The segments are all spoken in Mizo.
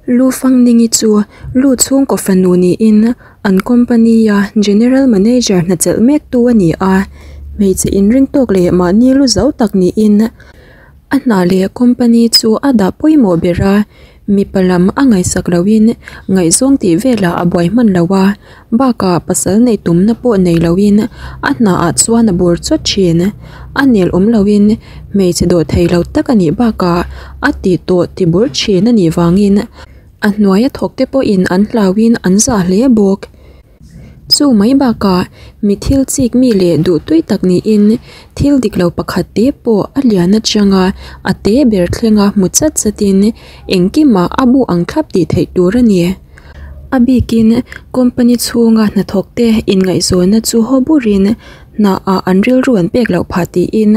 Lu Fangningi chu Lu chhungkaw fanu niin an company-a General Manager hna chelh mektu a ni a, hmeichhe inring tawk leh mahni lu zo tak niin a hna leh company chu a dah pawimawh ber a. Mipa lam a ngaihsak loin ngaihzawng tih velah a buai hman lo a, bakah pasal neih tumna pawh nei loin a hnaah chuan a bur chawt thin. A nel awm loin hmeichhe dawh thei lo tak a nih bakah a tih tawh ti bur thin a nih vangin a hnuaia thawk te pawhin an hlauin an zah hle bawk. Chu mai bakah mi thil chik mi leh duhtui tak niin thil dik lo pakhat te pawh a lian atanga a te ber thlenga hmu chat chatin engkimah a bu ang thlap tih theih tur a ni. A bikin company chhunga hnathawk te inngaihzawnna chu haw burin hnaah an rilru an pek loh phah tiin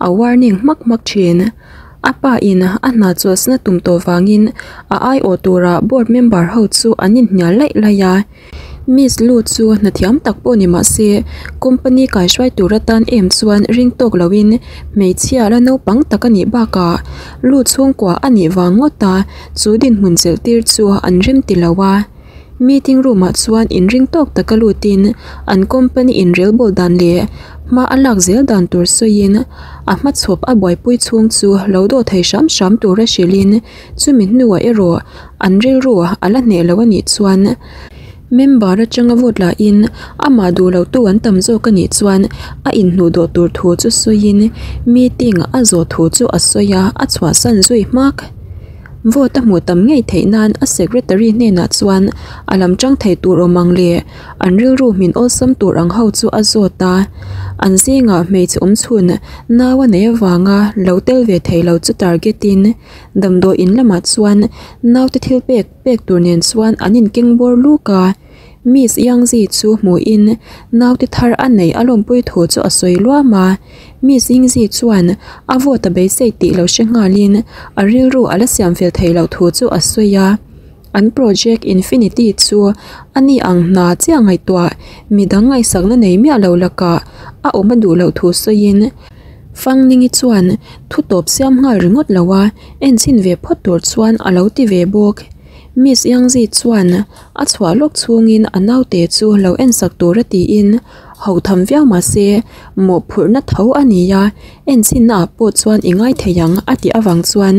a warning hmak hmak thin. A pa in a hna chawlhsana tum tawh vangin a aiawh tura board member ho chu an inhnial laih laih a. Miss Lu chu hna thiam tak pawh ni mah se, company kaihruai tur atan em chuan ring tawk loin hmeichhia la naupang tak a nih bakah Lu chhungkua a nih vang ngawt a, chu dinhmun chelh tir chu an rem ti lo a. Meeting room ah chuan inring tawk taka lutin an company inrelbawl dan leh hma a lak zel dan tur sawiin a hmachhawp a buaipui chhung chu lo dawh thei hram hram tura hrilhin Chumi hnuah erawh an rilru a la hneh lo a nih chuan member atanga vote lahin amah duh lo tu an tam zawk a nih chuan a inhnuh dawh tur thu chu sawiin meeting a zawh thu chu a sawi a, a chhuahsan zui hmak. Vote a hmuh tam ngei theih nan a secretary hnenah chuan a lam tang thei tur awm ang leh an rilru hmin awlsam tur ang ho chu a zawt a, an zingah hmeichhe awmchhun nau a neih avanga lo tel ve thei lo chu target in Damdawi in lamah chuan naute thil pek pek tur nen chuan an inkeng bawr luk a, Miss Yangzi chu hmuhin naute thar a neih a lawmpui thu chu a sawi luam a, Miss Yingzi chuan a vote a beisei tih lo hre nghalin a rilru a la siam fel thei loh thu chu a sawi a, an project Infinity chu a ni ang hna chiah ngaihtuah midang ngaihsakna nei miah lo lakah a awm a duh loh thu sawiin. Fangningi chuan thu tawp siam nghal ringawt lo a, en chhin ve phawt tur chuan a lo ti ve bawk. Miss Yangzi chuan a chhuah lawk chhungin a naute chu lo en sak tur a tiin ho tham viau mah se mawhphurhna tho a ni a, en chhinna ah pawh chuan i ngai thei ang a tih avang chuan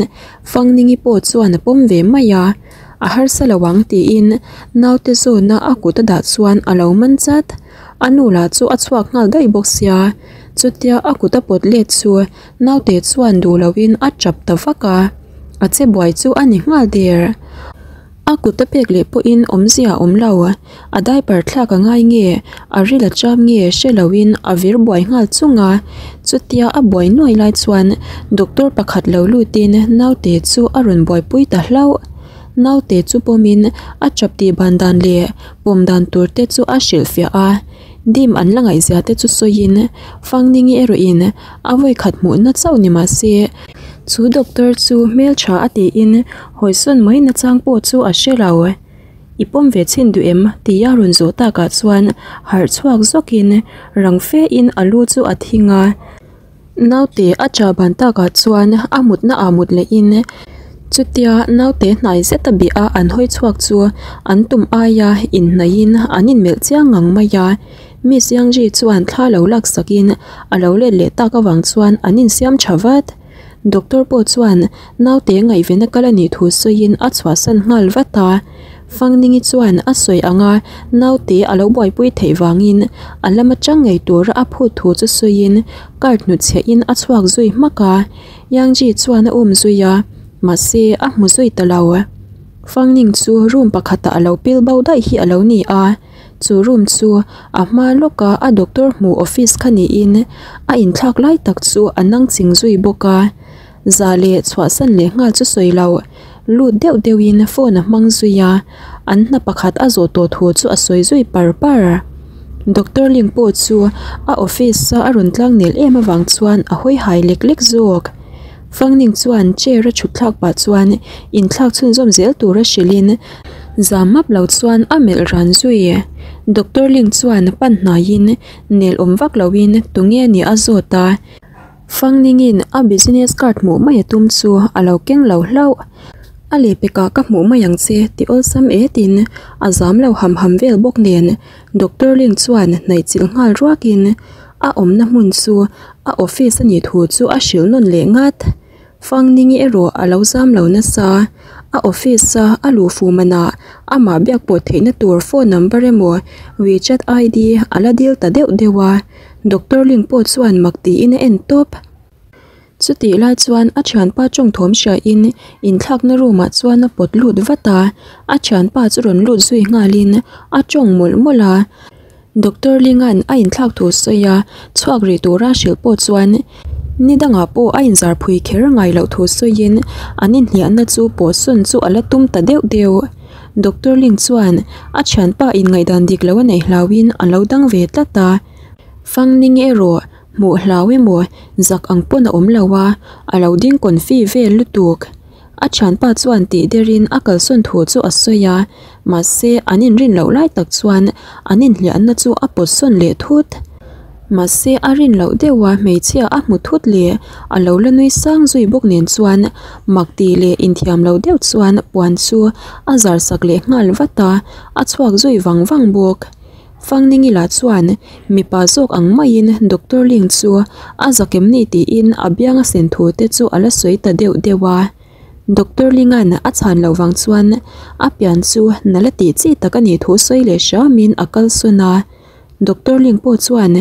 Fangningi pawh chuan a pawm ve mai a, a harsa lo ang tiin naute zawna a kut a dah chuan a lo man chat. A nu lah chu a chhuak nghal daih bawk sia, chutia a kut a pawt let chu naute chuan duh loin a tap ta vak a, a che buai chu a ni nghal der. A kut a pek leh pawhin awmzia a awm lo, a diaper thlak a ngai nge, a ril a cham nge hre loin a vir buai nghal chung a, chutia a buai nuai lai chuan doctor pakhat lo lutin naute chu a rawn buaipui ta hlauh. Naute chu pawmin a tap tih ban dan leh pawm dan tur te chu a hrilhfiah a, dim an la ngaihzia te chu sawiin Fangningi erawhin a vawikhat hmuhna chauh ni mah se chu doctor chu hmeltha a tiin hawisawn mai nachang pawh chu a hre lo. I pawm ve chhin duh em? tia rawn zawh takah chuan harh chhuak zawkin rang fe in a lu chu a thing a. Naute a cha ban takah chuan a mutna ah mut lehin chutia naute hnai zet a bih a an hawi chhuak chu an tum aia inhnaihin an inmelh chiang ngang mai a. Miss Yangji chuan thla lo laksakin a lo let leh tak avang chuan an insiam tha vat. Doctor pawh chuan naute ngaihvena kal a nih thu sawiin a chhuahsan nghal vat a. Fangningi chuan a sawi ang a, naute a lo buaipui theih vangin a lam atang ngei tura a phut thu chu sawiin card hnutchhiahin a chhuak zui hmak a. Yangji chuan a um zui a, mahse a hmu zui ta lo. Fangning chu room pakhatah a lo pil bo daih hi a lo ni a, chu room chu a hma lawka a doctor hmuh office kha niin a inthlak lai tak chu a nang ching zui bawk a. Za leh chhuahsan leh nghal chu sawi lo, lut deuh deuhin phone a hmang zui a, an hna pakhat a zawh tawh thu chu a sawi zui par par. Doctor Ling pawh chu a office a a rawn tlang nel em avang chuan a hawi hai lek lek zawk. Fangning chuan chair a thut thlak pah chuan inthlak chhunzawm zel tura hrilhin zam map lo chuan a melh ran zui. Doctor Ling chuan pan hnaiin nel awm vak loin tunge nih a zawt a. Fangningin a business card hmuh mai a tum chu a lo keng lo hlauh. A lehpekah ka hmuh mai ang che ti awlsam etin a zam lo ham ham vel bawk nen Doctor Ling chuan hnaih chilh nghal ruakin a awmna hmun chu a office a nih thu chu a hrilh nawn leh ngat. Fangningi erawh a lo zam lo nasa. A office a a luh fuh manah amah biak pawh theihna tur phone number emaw WeChat ID a la dil ta deuh deuh a, Doctor Ling pawh chuan mak tiin a en tawp. Chutih lai chuan a thianpa tawngthawm hriain inthlakna room ah chuan a pawt lut vat a, a thianpa chu rawn lut zui nghalin a tawng mawlh mawlh a. Doctor Linga'n a inthlak thu sawi a, chhuak rih tura hrilh pawh chuan ni dangah pawh a inzar phui kher ngai loh thu sawiin an inhliahna chu pawhsawn chu a la tum ta deuh deuh. Doctor Ling chuan a thianpa in ngaihdan dik lo a neih hlauhin a lo dang ve tlat a, Fangning erawh hmuh hlau emaw zak ang pawn a awm lo a, a lo ding confi vel lutuk. A thianpa chuan tih derin a kalsawn thu chu a sawi a, mahse an inrin loh lai tak chuan an inhliahna chu a pawtsawn leh thut. Mahse a rin loh deuha hmeichhia a hmu thut leh a lo la nui sang zui bawk nen chuan mak tih leh inthiam lo deuh chuan puan chu a zar sak leh nghal vat a, a chhuak zui vang vang bawk. Fangningi lah chuan mipa zawk ang maiin Doctor Ling chu a zak em ni tiin a biang a sen thu te chu a la sawi ta deuh deuh a. Doctor Linga'n a chhan loh vang chuan a pian chu na la tih chi tak a nih thu sawi leh hramin a kalsawn a. Doctor Ling pawh chuan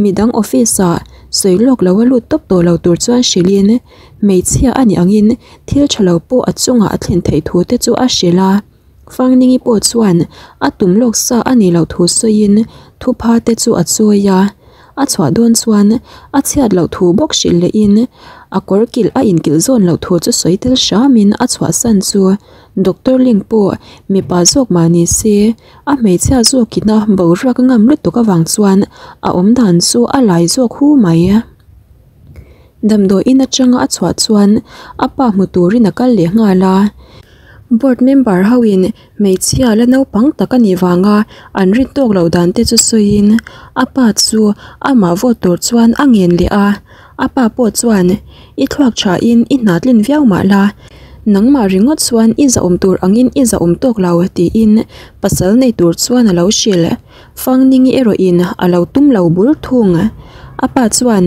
midang office ah sawi lawk lo a lut tawp tawh lo tur chuan hrilhin hmeichhia a nih angin thil tha lo pawh a chungah a thlen theih thu te chu a hrilh a. Fangningi pawh chuan a tum lawk sa a nih loh thu sawiin thupha te chu a chawi a, a chhuah dawn chuan a chhiat loh thu bawk hrilh lehin a kawr kilh a inkilh zawn loh thu chu sawi tel hramin a chhuahsan chu Doctor Ling pawh mipa zawk mah ni se a hmeichhia zawkina boruak a ngam lutuk avang chuan a awmdan chu a lai zawk hu mai. Damdawiin atanga a chhuah chuan a pa hmu turin a kal leh nghal a. Board member ho in hmeichhia la naupang tak a nih vanga an rin tawk loh dan te chu sawiin a pa chu amah vote tur chuan a ngen leh a. A pa pawh chuan i thluak tha in i hna tlin viau mah la, nangmah ringawt chuan i zahawm tur angin i zahawm tawk lo tiin pasal nei tur chuan a lo hrilh. Fangningi erawhin a lo tum lo bur thung. A pa chuan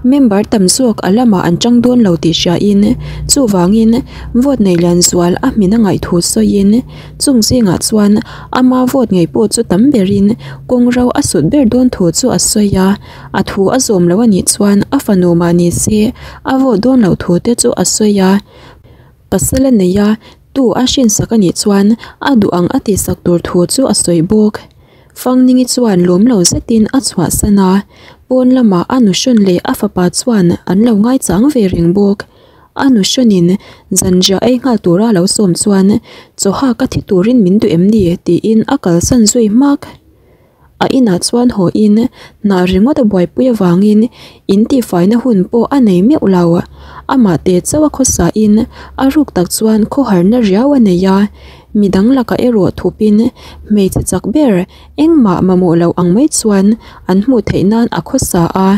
member tam zawk a lamah an tang dawn lo tih hriain chuvangin vote nei lian zual a hmin a ngaih thu sawiin chung zingah chuan ama vote ngei pawh chu tam berin kawng ro a sut ber dawn thu chu a sawi a, a thu a zawm lo a nih chuan a fanu mah ni se a vote dawn loh thu te chu a sawi a. Pasal a nei a, tu a hrinsak a nih chuan a duh ang a tihsak tur thu chu a sawi bawk. Fangningi chuan lawm lo zetin a chhuahsan a, pawn lamah a nuhrawn leh a fapa chuan an lo ngaichang ve reng bawk. A nuhrawnin zanriah ei nghal tura a lo sawm chuan chaw hak a thi turin min duh em ni tiin a kalsan zui hmak. A inah chuan haw in hna ringawt a buaipui avangin in tihfaina hun pawh a nei meuh lo. Amah te chauh a khawsa in a ruk tak chuan khawharna riau a nei a, midang lakah erawh thup in hmeichhe chak ber engmah mamawh lo ang mai chuan an hmuh theih nan a khawsa a.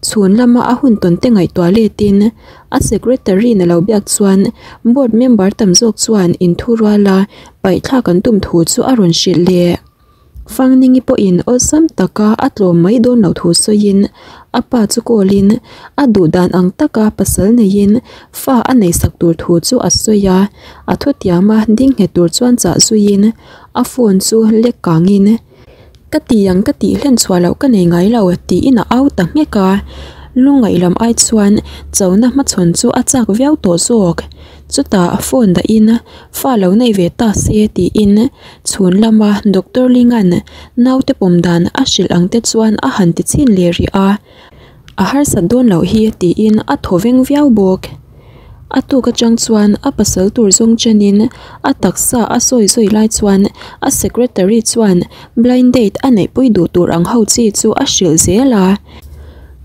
Chhun lama a hun tawn te ngaihtuah let in a secretary na lo biak chuan board member tam zawk chuan inthurual a paihthlak an tum thu chu a rawn hrilh leh. Fangningi pawhin awlsam taka a tlawm mai dawn loh thu sawiin a pa chu call-in a duh dan ang taka pasal neiin fa a neihsak tur thu chu a sawi a, a thutiama ding nghet tur chuan chah zuiin a phone chu lek kangin Ka ti ang ka tih hlen chhuah loh ka nei ngai lo tiin a au ta nghek a, lungngaih lam ai chuan chona hmachhawn chu a chak viau tawh zawk. Chutah phone dahin fa lo nei ve ta se tiin chhun lama Doctor Linga'n naute pawm dan a hrilh ang te chuan a han ti chhin leh rih a, a harsat dawn loh hi tiin a thaw veng viau bawk. A tuk atang chuan a pasal tur zawng chenin a taksa a sawi zawi lai chuan a secretary chuan blind date a neihpui duh tur ang ho chi chu a hrilh zel a.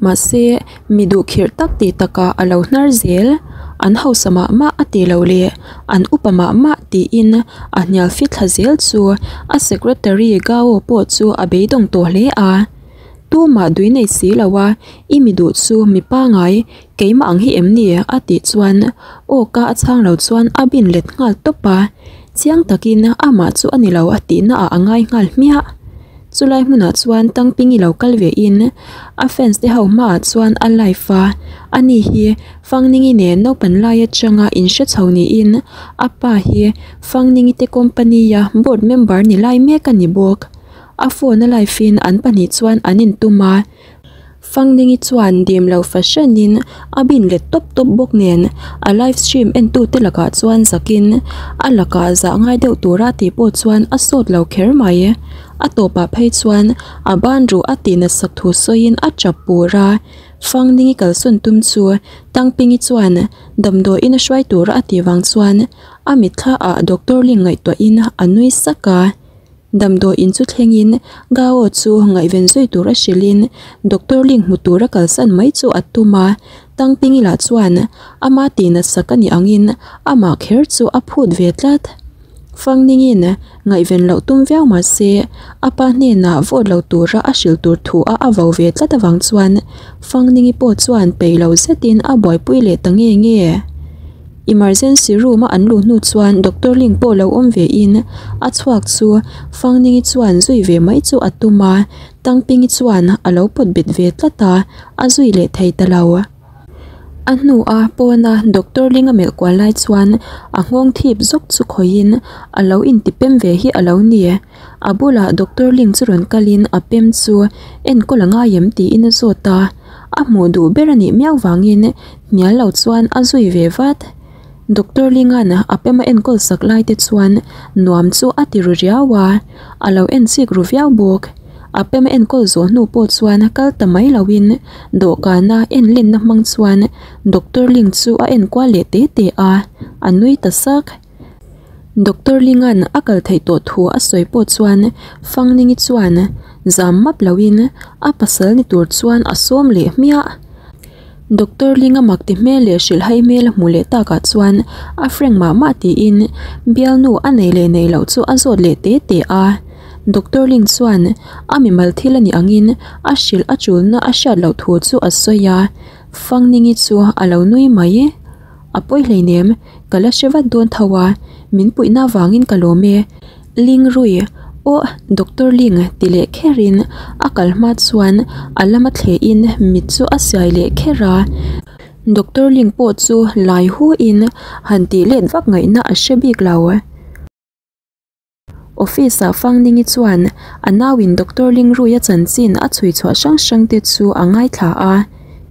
Mahse, mi duhkhirh tak tih takah a lo hnar zel. An hausa mah mah a ti lo leh an upa mah mah tiin a hnial fithla zel chu a secretary Gao pawh chu a beidawng tawh hle a. Tumah dui nei si lo a, i mi duh chu mi pangai, keimah ang hi em ni? A tih chuan aw ka a chhang lo chuan a bin let nghal tawp a, chiang takin amah chu a ni lo a tihna ah a ngai nghal hmiah. Chulai hmunah chuan Tangpingi lo kal ve in a fans te ho hmaah chuan a live a, ani hi Fangningi nen naupan lai atanga inhre chho niin a pa hi Fangningi te company a board member ni lai mek a ni bawk. A phone a live in an pahnih chuan an intum a, Fangningi chuan dim lo fahranin a bin let tawp tawp bawk nen a live stream entute lakah chuan zakin a lakah zah ngai deuh tura tih pawh chuan a sawt lo kher mai. A tawpah phei chuan a ban ruh a tih natsak thu sawiin a tap pur a, Fangningi kalsawn tum chu Tangpingi chuan damdawiin a hruai tura a tih vang chuan a mitthla ah Doctor Ling ngaihtuahin a nui sak a. Damdawi in chu thlengin Gao chu ngaihven zui tur a hrilhin Doctor Ling hmu tura kalsan mai chu a tum a, Tangpingi lah chuan ama tih natsak a nih angin amah kher chu a phut ve tlat. Fangningin ngaihven loh tum viau mah se a pa hnenah vote lo tura a hrilh tur thu a a vo ve tlat avang chuan Fangningi pawh chuan peih lo zetin a buaipui leh ta nge nge. Emergency room a an luh hnu chuan Doctor Ling pawh lo awm ve in a chhuak chu Fangningi chuan zui ve mai chu a tum a, Tangpingi chuan a lo pawt bet ve tlat a, a zui leh thei ta lo. A hnu a pawn a Doctor Ling a melh kual lai chuan a nghawng thip zawk chu khawih in a lo inti pem ve hi a lo ni. A bulah Doctor Ling chu rawn kal in a pem chu enkawl a ngai em tiin a zawt a, a hmuh duh ber a nih miau vangin hnial lo chuan a zui ve vat. Doctor Linga'n a pem a enkawl sak lai te chuan nuam chu a ti ru riau a, a lo en chik ru viau bawk. A pem a enkawl zawh hnu pawh chuan kal ta mai loin dawhkana enlenna hmang chuan Doctor Ling chu a enkual leh te te a, a nui ta sak. Doctor Linga'n a kal theih tawh thu a sawi pawh chuan Fangningi chuan zam map loin a pasal ni tur chuan a sawm leh hmiah. Doctor Linga mak ti hmel leh hrilhhai hmel a hmuh leh takah chuan a frank mah mah tiin bialnu a nei leh nei loh chu a zawt leh te te a. Doctor Ling chuan a mimal thil a nih angin a hrilh a chulna a hriat loh thu chu a sawi a, Fangningi chu a lo nui mai. A pawi hleinem, ka la hre vat dawn tho a, min puihna avangin ka lawm e. Ling Rui, Aw, Doctor Ling ti leh kherin a kal hma chuan a lama thlehin mit chu a siai leh kher a. Doctor Ling pawh chu lai huin han tih let vak ngaihna a hre bik lo. Office ah Fangningi chuan a nauin Doctor Lingruia chanchin a chhui chhuah hrang hrang te chu a ngaithla a.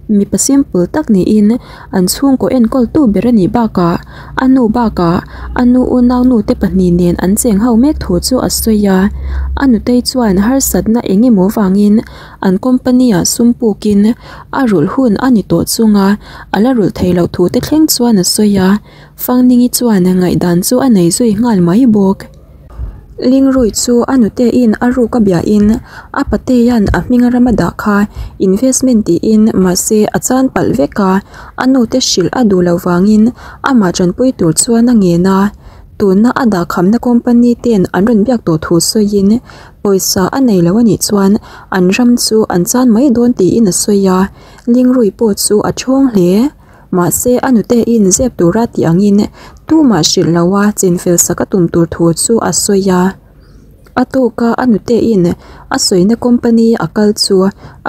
Mipa simple tak niin an chhungkaw enkawltu ber a nih bakah a nu bakah a nu unaunu te pahnih nen an cheng ho mek thu chu a sawi a. A nutei chuan harsatna eng emaw vangin an company ah sum pukin a rulh hun a ni tawh chunga a la rulh thei loh thu te thleng chuan a sawi a. Fangningi chuan ngaihdan chu a nei zui nghal mai bawk. Lingrui chu a nutein a ruk a biahin a patea'n a hminga rama dah kha investment tiin mahse a chan palh vek a, a nute hrilh a duh loh vangin amah tanpui tur chuan a ngen a. Tuna a dahkhamna company ten an rawn biak tawh thu sawiin pawisa a nei lo a nih chuan an ram chu an chan mai dawn tiin a sawi a, Lingrui pawh chu a thawng hle. Mahse, a nutein zep tura tih angin tumah hrilh loa chinfel sak a tum tur thu chu a sawi a. A tawka a nutein a sawina company a kal chu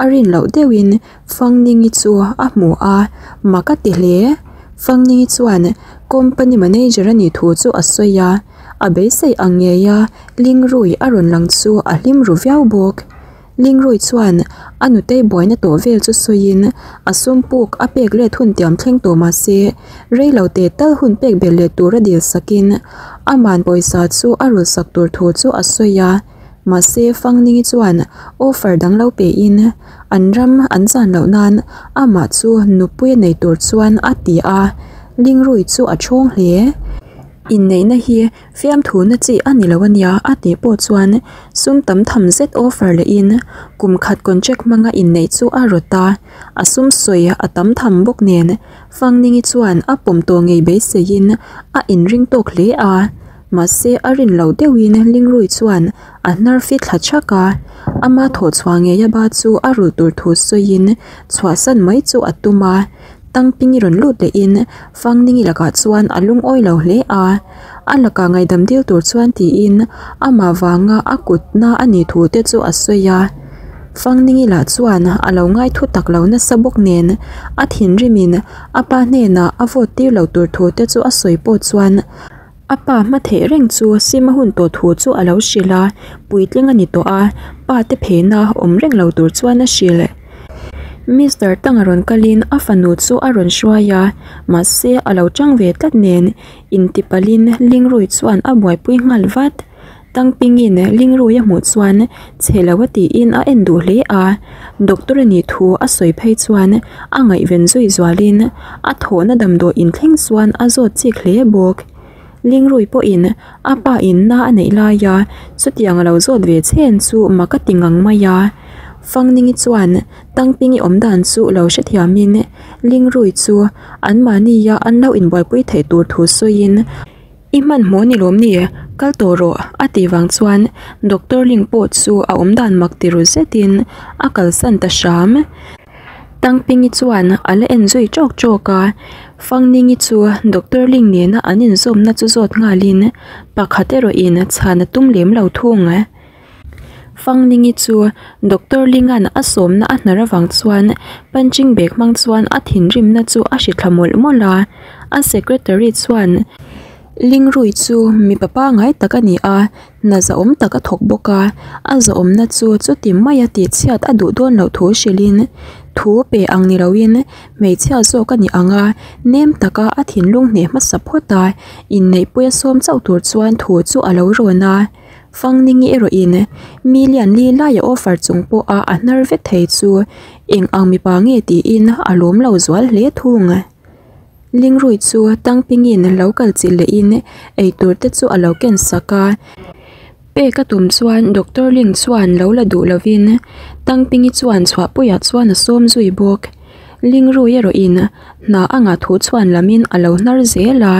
a rin loh deuhin Fangningi chu a hmu a, mak a ti hle. Fangningi chuan company manager a nih thu chu a sawi a, a beisei ang ngeia Lingrui a rawn lang chu a hlim ru viau bawk. Lingrui chuan a nutei buaina tawh vel chu sawiin a sum puk a pek let hun tiam thleng tawh mah se rei lo teh tal hun pek belh leh tura dil sakin aman pawisa chu a rul sak tur thu chu a sawi a. Mahse Fangningi chuan offer dang lo pein an ram an chan loh nan amah chu nupui a nei tur chuan a ti a, Lingrui chu a thawng hle. Inneihna hi Fiamthu na chi a ni lo a nia a tih pawh chuan sum tam tham zet offer leh in kum khat contract hmanga inneih chu a rawt a, a sum sawi a tam tham bawk nen Fangningi chuan a pawm tawh ngei beiseiin a inring tawk hle a. Mahse a rin loh deuhin Lingrui chuan a hnar fit thla thak a, ama thawhchhuah ngei a ba chu a rulh tur thu sawiin chhuahsan mai chu a tum a. Tangpingi rawn lut lehin Fangningi lakah chuan a lungawi lo hle a, a lakah ngaihdam dil tur chuan tiin amah vanga a kutna a nih thu te chu a sawi a. Fangningi lah chuan a lo ngai thu tak lo nasa bawk nen a thinrimin a pa hnenah a vote tir lo tur thu te chu a sawi pawh chuan a pa hma theih reng chu sim a hun tawh thu chu a lo hrilh a, puitling a ni tawh a, pa te phena awm reng lo tur chuan a hrilh. Mister Tang a rawn kalin a fanu chu a rawn hruai a, mahse a lo tang ve tlat nen intipalhin Lingrui chuan a buaipui nghal vat. Tangpingin Lingrui a hmuh chuan chhe lo a tiin a en duh hle a, doctor a nih thu a sawi phei chuan a ngaihven zui zualin a thawhna damdawi inthleng chuan a zawt chik hle bawk. Lingrui pawhin a pa in na a neih laia chutiang a lo zawt ve chhen chu mak a ti ngang mai a. Fangningi chuan Tangpingi awm dan chu lo hrethiamin Lingrui chu anmahnia an lo inbuaipui theih tur thu sawiin I hmanhmawh ni lawm ni? Kal tawh rawh a tih vang chuan Doctor Ling pawh chu a awm dan mak ti ru zetin a kalsan ta hram. Tangpingi chuan a la en zui tawk tawk a, Fangningi chu Doctor Ling nena an inzawmna chu zawt nghalin pakhat erawhin chhan a tum lem lo thung. Fangningi chu Doctor Linga'n a sawmna a hnar avang chuan punching bag hmang chuan a thinrimna chu a hri thla mawlh mawlh a, a secretary chuan Lingrui chu mipa pangngai tak a ni a, hna zahawm tak a thawk bawk a, a zahawmna chu chuti maia tihchhiat a duh dawn loh thu hrilhin thu pe ang ni loin hmeichhia zawk a ni ang a, nem taka a thinlung hneh hmasa phawt a, inneihpui a sawm chauh tur chuan thu chu a lo rawn a. Fangningi erawhin million li laia offer chung pawha a hnar vek thei chu eng ang mipa nge tiin a lawm lo zual hle thung. Lingrui chu Tangpingin lo kal chilh lehin eitur te chu a lo ken sak a. Pek a tum chuan Doctor Ling chuan lo la duh lovin Tangpingi chuan chhuahpuiah chuan a sawm zui bawk. Lingrui erawhin hna a ngah thu chhuan lamin a lo hnar zel a.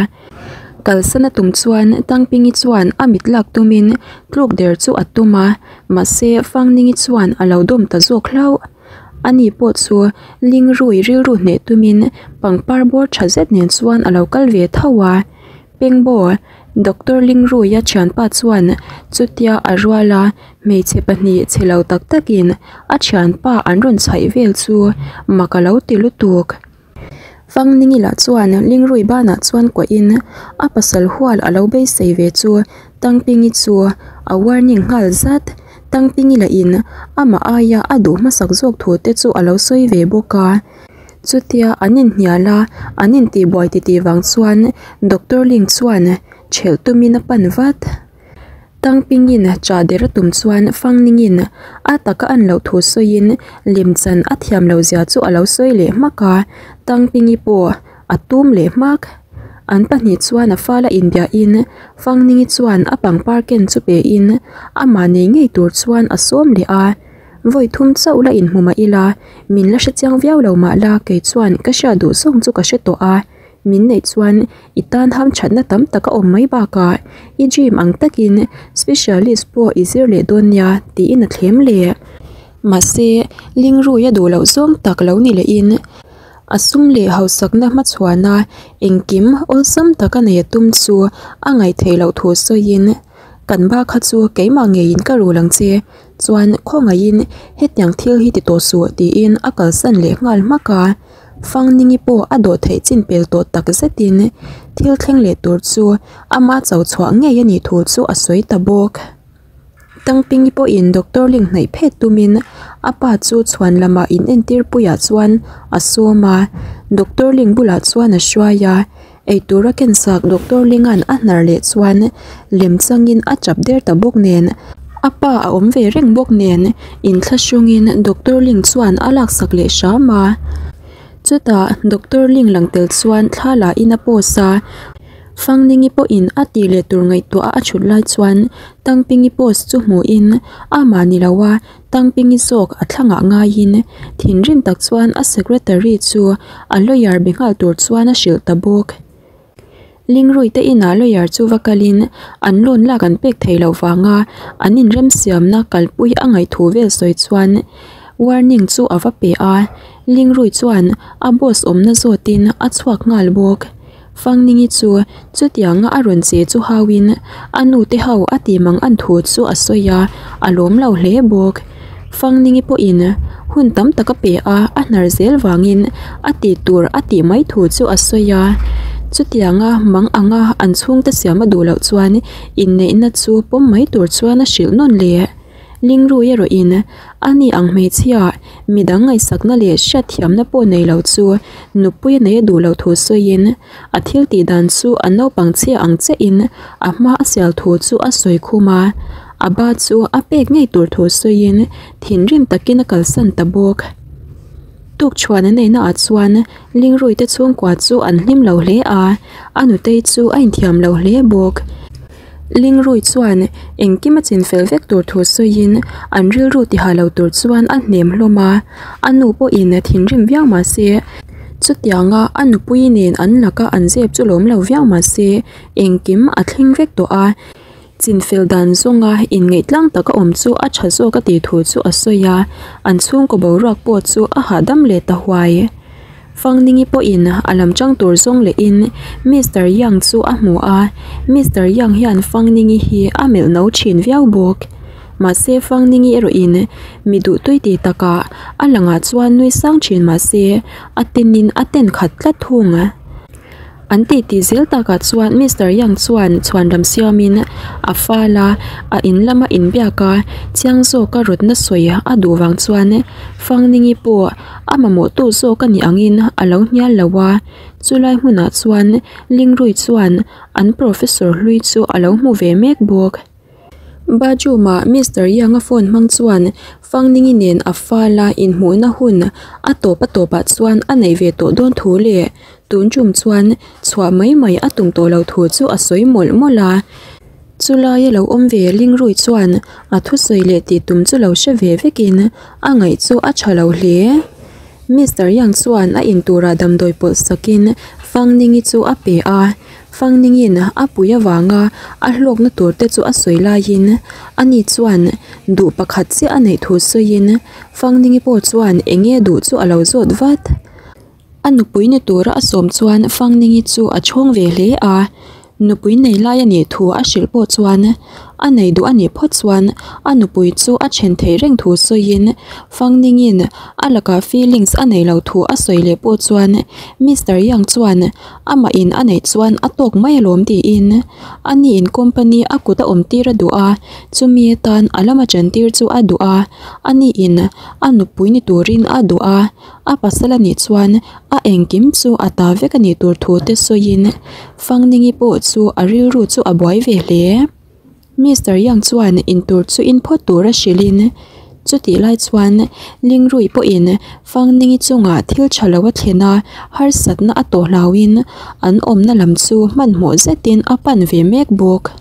Kalsan a tum chuan Tangpingi chuan a mit lak tumin tluk der chu a tum a, mahse Fangningi chuan a lo dawm ta zawk hlauh. Ani pawh chu Lingrui rilru hneh tumin pangpar bawr tha zet nen chuan a lo kal ve tho a. Pengbo, Doctor Lingruia thianpa chuan chutia a rual a, hmeichhe pahnih chhe lo tak takin a thianpa an rawn chhaih vel chu mak a lo ti lutuk. Fangningi lah chuan Lingrui banah chuan kuahin a pasal hual a lo beisei ve chu Tangpingi chu a warning nghal zat. Tangpingi lahin amah aia a duh hmasak zawk thu te chu a lo sawi ve bawk a. Chutia an inhnial a, an intihbuai titih vang chuan Doctor Ling chuan ṭhelh tumin a pan vat. Tangpingin chah der a tum chuan Fangningin a taka an loh thu sawiin lemchan a thiam loh zia chu a lo sawi leh hmak a, Tangpingi pawh a tum leh hmak. An pahnih chuan a fala inbiahin Fangningi chuan a pangpar ken chu pein amah nei ngei tur chuan a sawm leh a, Vawi thum chauh la inhmu mah ila, min la hrechiang viau lo mah la kei chuan ka hriat duh zawng chu ka hre tawh a. Min neih chuan i tan ham thatna tam tak a awm mai bakah i dream ang takin specialist pawh i zir leh dawn nia tiin a thlem leh. Mahse, Lingrui a duh loh zawng tak lo ni lehin a sum leh hausakna hmachhuana engkim awlsam taka nei a tum chu a ngaihtheih loh thu sawiin, Kan ba kha chu keimah ngeiin ka rul ang che, chuan khawngaihin hetiang thil hi ti tawh suh tiin a kalsan leh nghal hmak a. Fangningi pawh a dawh theih chin pel tawh tak zetin thil thleng leh tur chu ama cho chhuah ngei a nih thu chu a sawi ta bawk. Tangpingi pawhin Doctor Ling hnaih phet tumin a pa chu chhuan lamah in entir puiah chuan a sawm a, Doctor Ling bulah chuan a hruai a, eitur a kensak Doctor Linga'n a hnar leh chuan lem changin a chap der ta bawk nen a pa a awm ve reng bawk nen inthlahrungin Doctor Ling chuan a laksak leh hram a. Chutah Doctor Ling lang tel chuan thla la in a post a, Fangningi pawhin a tih leh tur ngaihtuah a thut lai chuan Tangpingi post chu hmuhin amah ni lo a Tangpingi zawk a thlangah ngaiin thinrim tak chuan a secretary chu a lawyer be nghal tur chuan a hrilh ta bawk. Lingrui te inah lawyer chu va kalin an loan lak an pek theih loh vanga an inremsiamna kalpui a ngaih thu vel sawi chuan warning chu a va pe a. Lingrui chuan a boss awmna zawtin a chhuak nghal bawk. Fangningi chu chutianga a rawn che chu hauin a nu te ho a ti mang an thu chu a sawi a, a lawm lo hle bawk. Fangningi pawhin hun tam tak a pe a, a hnar zel vangin a tih tur a tih mai thu chu a sawi a. Chutianga mang anga an chhungte siam a duh loh chuan inneihna chu pawm mai tur chuan a hrilh nawn leh. Lingrui erawhin ani ang hmeichhia midang ngaihsakna leh hriatthiamna pawh nei lo chu nupui a nei a duh loh thu sawiin a thil tih dan chu a naupang chhia ang chiahin a hma a sial thu chu a sawi khum a, a ba chu a pek ngei tur thu sawiin thinrim takin a kalsan ta bawk. Tukchhuan a neihna ah chuan Lingrui te chhungkua chu an hlim lo hle a, a nutei chu a inthiam lo hle bawk. Lingrui chuan engkim a chin fel vek tur thu sawiin an rilru tiha lo tur chuan a hnem hlawm a, a nu pawhin thinrim viau mah se chutianga a nupui nen an laka an zep chu lawm lo viau mah se engkim a thleng vek tawh a, chinfel dan zawnga inngeih tlang taka awm chu a tha zawk a tih thu chu a sawi a, an chhungkaw boruak pawh chu a hahdam leh ta huai. Fangningi pawhin a lam chang tur zawng lehin Mister Yang chu a hmu a, Mister Yang hian Fangningi hi a melh no thin viau bawk. Mahse Fangningi erawhin mi duhtui ti takah a langah chuan nui sang thin mahse a tenin a ten khat tlat thung. An titi zel takah chuan Mister Yang chuan chhuanram siamin a fal a, a in lama inbiak a, chiang zawka rawtna sawi a duh vang chuan Fangningi pawh a mamawhtu zawk a nih angin a lo hnial lo a, chulai hmunah chuan Lingrui chuan an professor hlui chu a lo hmu ve mek bawk. Bathroom-ah Mister Yang-a phone hmang chuan Fangningi nen a fala inhmuhna hun a tawp a tawpah chuan a neih ve tawh dawn thu leh tun tum chuan chhuah mai mai a tum tawh lo thu chu a sawi mawlh mawlh a. Chulaia lo awm ve Lingrui chuan a thusawi leh tih tum chu lo hre ve vekin a ngaih chu a tha lo hle. Mister Yang chuan a inturah damdawi pawlh sakin Fangningi chu a pe a. Fangningin a pui avanga a hlawkna tur te chu a sawi laiin ani chuan duh pakhat chiah a neih thu sawiin Fangningi pawh chuan eng nge duh chu a lo zawt vat. A nupui ni tura a sawm chuan Fangningi chu a chhawng ve hle a, nupui nei lai a nih thu a hrilh pawh chuan a nei duh a nih phawt chuan a nupui chu a then theih reng thu sawiin Fangningin a lakah feelings a nei lo thu a sawi leh pawh chuan Mister Yang chuan Amah in a neih chuan a tawk mai alawm tiin a ni in company a kut a awm tir a duh a, chumi atan a lama chen tir chu a duh a, a ni in a nupui ni turin a duh a, a pasal a nih chuan a engkim chu a ta vek a nih tur thu te sawiin Fangningi pawh chu a rilru chu a buai ve hle. Mister Yang chuan intur chu in phawt tura hrilhin chutih lai chuan Lingrui pawhin Fangningi chungah thil tha lo a thlen a, harsatna a tawh hlauhin an awmna lam chu hmanhmawh zetin a pan ve mek bawk.